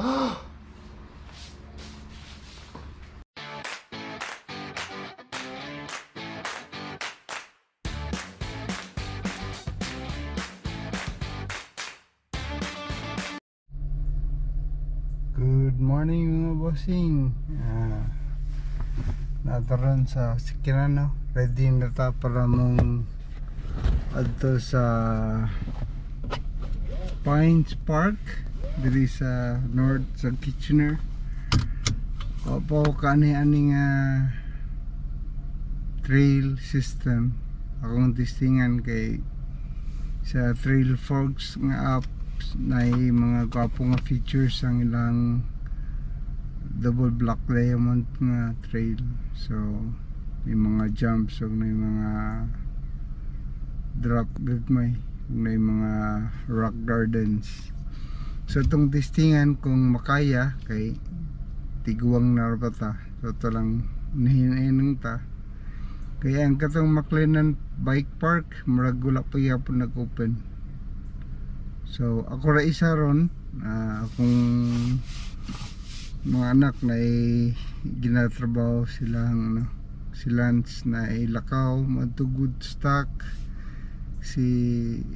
Good morning, mga bossing. Naa ta ron sa sakyanan, no? Ready na ta para mong adto sa Pines Park diri sa north sa Kitchener. Opo kani ani nga trail system akong testingan kay sa Trailforks nga app na mga gwapo nga features ang ilang Double Black Diamond nga trail. So may mga jumps ug may mga drop gagmay, may mga rock gardens. So itong testingan kung makaya kay tiguang na ra ta. So ito lang nahinainang ta kaya ang katong McLennan Bike Park murag wala pa gyapon nag-open. So ako ra isa ron, akong mga anak na ginatrabaho silang ano, si Lance na lakaw madto Woodstock, si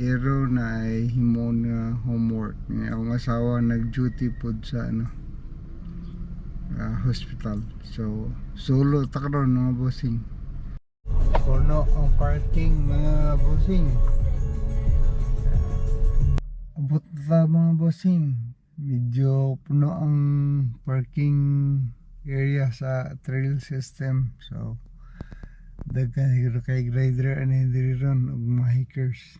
Ero na ay himo na homework. Nga akong asawa nag-duty pod sa ano, hospital. So solo ta karon, mga bossing. Puno ang parking, mga bossing. Abot ta, mga bossing. Medyo puno ang parking area sa trail system. So daghan siguro kay rider ani diri ron ug mga hikers.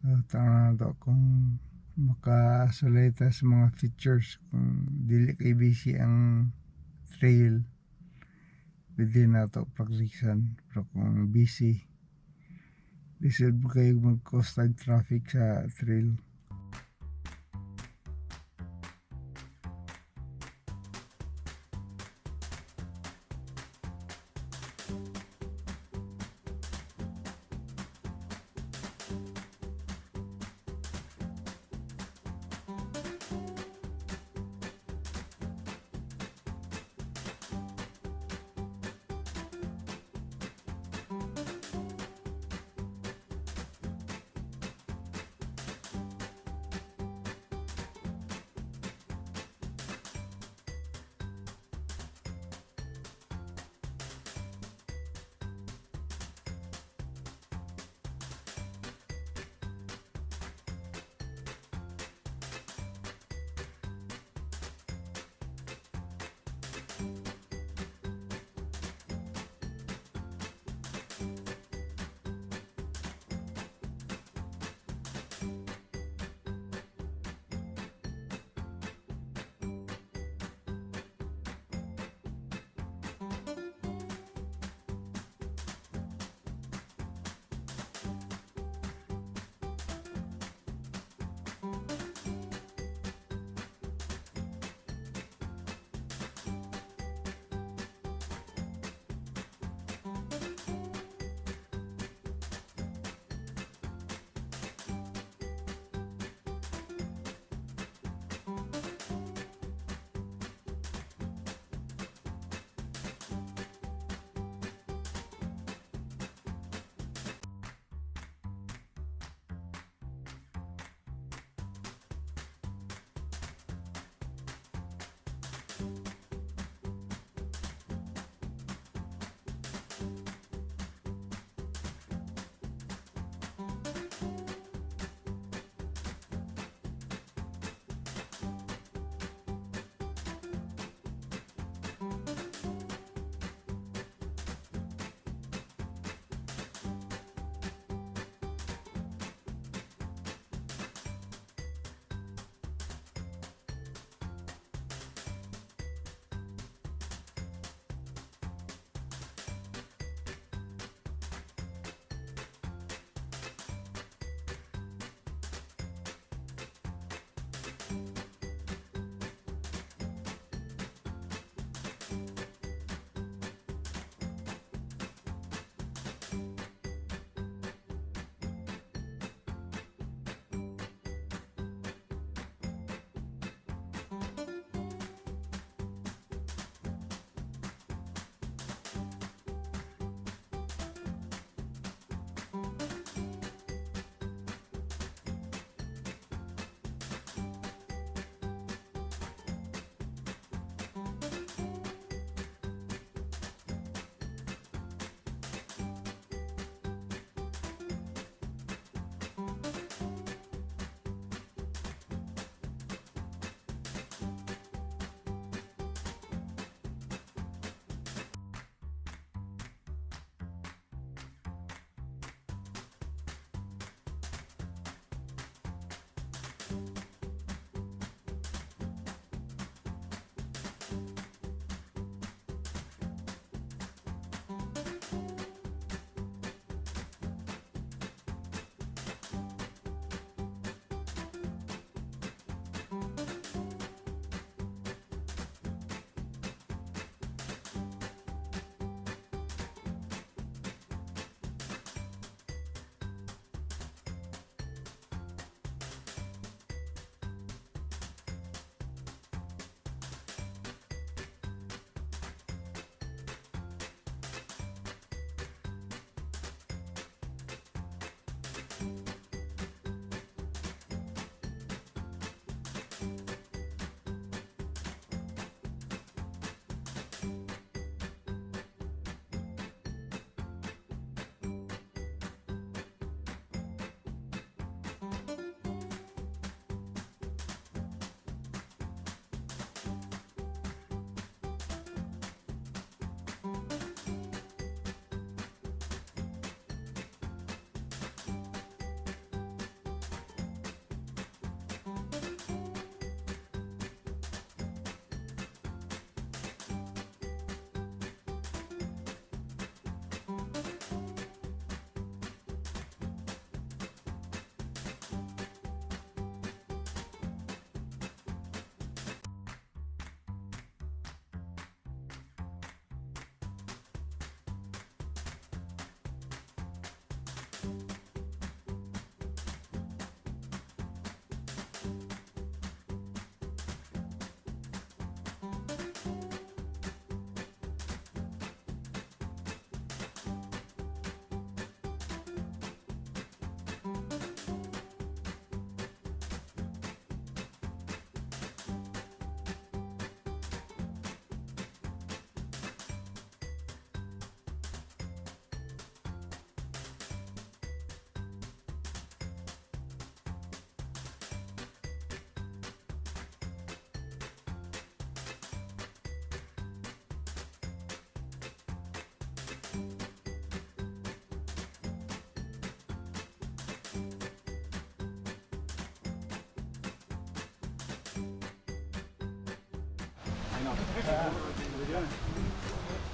So tanaw to kung makasulay ta sa mga features. Kung dili kay busy ang trail, pwede na to praktisan, pero kung busy, lisod mo kayo mag-cause tag traffic sa trail.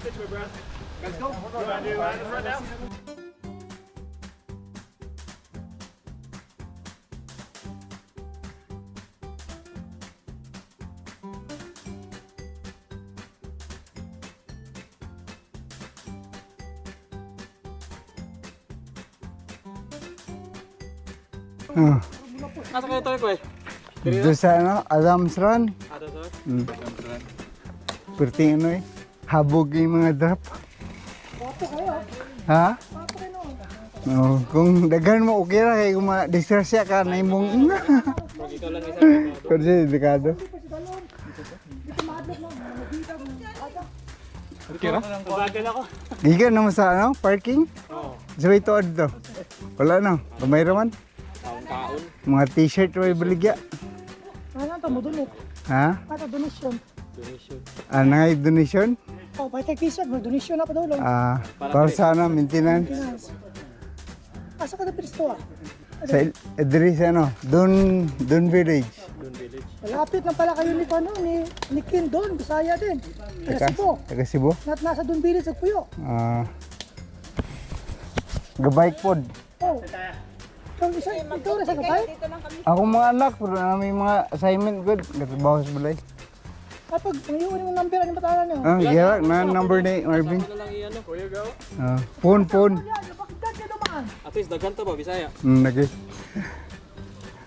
Catch my breath. Let's go. You wanna do this right now? Ah. Nasa kayo tayo ko eh. Dito sa ano, Adams Run. Ato sir. Perting ano eh. Habog yung mga drop. Ha? No, kung daghan mo okay ra kay kung ma-disgrasya ka na imong Ikaw lang isa. Kasi delikado. Okay ra? Bagal ako. Gikan naman sa ano, parking? Oo. Sa may tuod to. Wala na, kamay raman. Kaon-kaon. Mga t-shirt may baligya. Ano to mo donate? Ha? Ano donation? Donation. Ah, nangay donation? Oh, pahit t-shirt, may donation na pa daw lang. Ah, para sa ano, maintenance. Asa ka na Kristo ah? Sa diri sa ano, Dun Village. Doon village. Malapit lang pala kayo ni ano, ni Kim doon, Bisaya din. Taga Taga, Cebu. taga Cebu. Nat nasa doon village nagpuyo. Ah. Gabike pod. Oh. Ikaw isa, ikaw na sa gabay? Ako mga anak, pero na may mga assignment good. Katrabaho sa balay. Kapag pangyuan yung number ano batalan niyo? Ah, yeah, na number ni Marvin. Ano lang iyan no? Kuya go. Ah, phone, phone. Yan, bakit dyan ka dumaan? At least daghan to ba Bisaya? Lagi.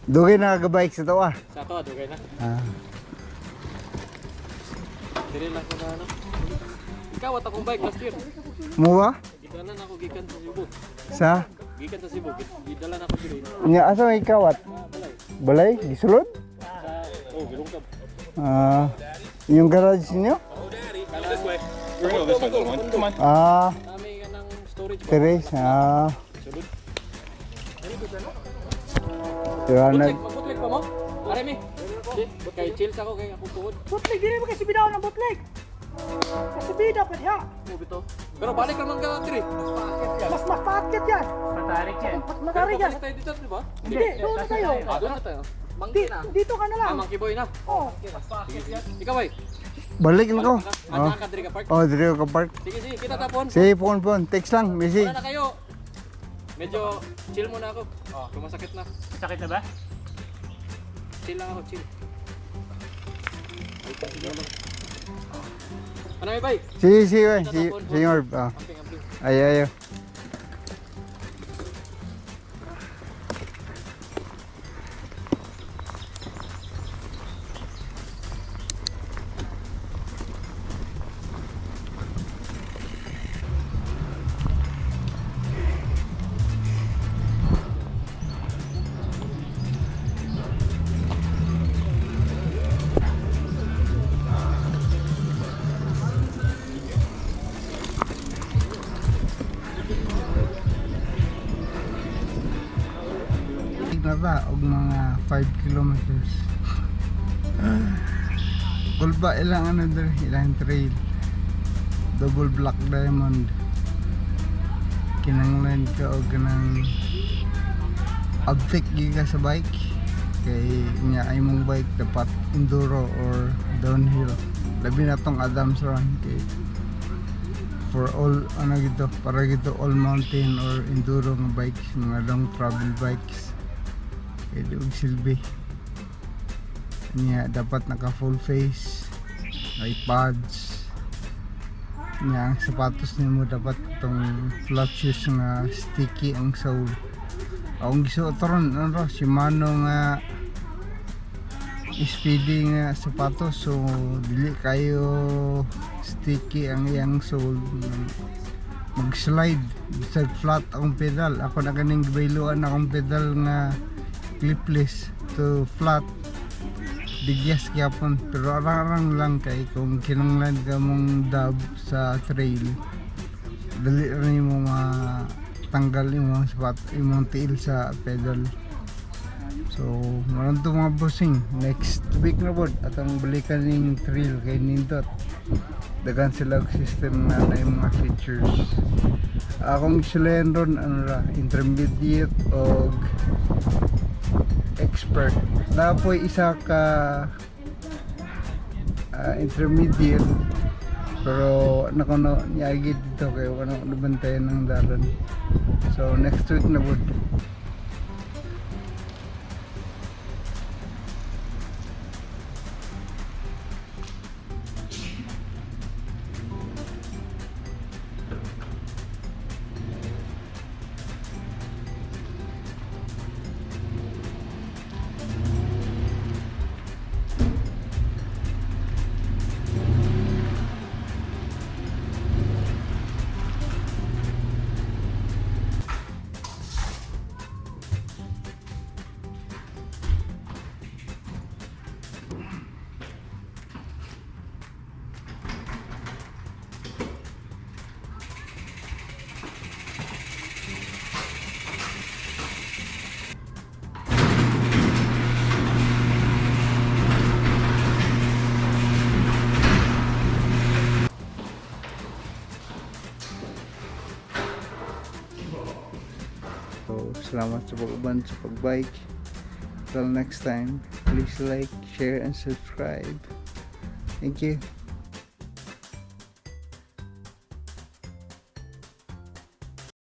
Dugay na kagabike sa tawa. Sa ato dugay na. Ah, Dili lang ko na ano. Ikaw at akong bike last year. muwa? Gidala na ako gikan sa Cebu. Sa? Gikan sa Cebu, gidala na ako diri. Nya asa may kawat? Balay. Balay? Gisulod? Sa oh, gilungkab. Ah, yung garage niyo? This way. We're gonna go this way, little one. Come on. Ah, Nami nga ng storage ba? terrace. Ah. Sulod. Diba Butlik, magbutlik pa mo? Are mi. Kay chill sa ako kay akong tuhod. Butlig, dili mo kasi bidaw ng butlig. Kasi bida pa diha. Mo bitaw. Pero balik raman ka diri. Mas mas paakit yan. Matarik yan. Mas matarik yan. Balik tayo dito, di ba? Hindi, doon na tayo. Ah, doon na tayo. Monkey na. Dito ka na lang. Ah, monkey boy na. Oh. Sige, sige. Ikaw ay. Balik na ko. Ah, ka diri ka park. Oh, diri ka park. Sige, sige, kita tapon. Sige, phone, phone. Text lang, message. Wala na kayo. Medyo chill muna ako. Oh, kumasakit na. Sakit na ba? Chill lang ako, chill. Ay, sige lang. Ano may bay? Sige, sige, bay. Sige, sige, Marv. Ah. Amping, amping. Ay, ay, ay. Na ba og mga 5 kilometers. Kulba ilang ano dre, ilang trail. Double black diamond. Kinanglan ka og kanang abtik gyud ka sa bike kay nya ay mong bike dapat enduro or downhill. Labi na tong Adams Run kay for all ano gito para gito all mountain or enduro nga bikes, mga long travel bikes. Kay di og silbi niya, dapat naka full face, may pads niya. Ang sapatos nimo dapat itong flat shoes nga sticky ang sole. Akong gisuot ron ano ro, Shimano nga speedy nga sapatos, so dili kayo sticky ang iyang sole, mag slide bisag flat akong pedal. Ako na ganing gibayluan akong pedal nga clipless to flat, digyas gyapon, pero arang-arang lang kay kung kinanglan ka mong dab sa trail, dali ra nimo matanggal imong sapat imong tiil sa pedal. So maron to mga bossing, next week na pod atong balikan ning trail kay nindot daghan sila og system na na yung mga features. Akong isulayan ron ano ra, intermediate og expert. Napoy isa ka Intermediate. Pero nako na niagi dito kay wala ko nabantayan ng dalan. So next week na pud. So, salamat sa pag-uban sa pag-bike. Till next time, please like, share, and subscribe. Thank you.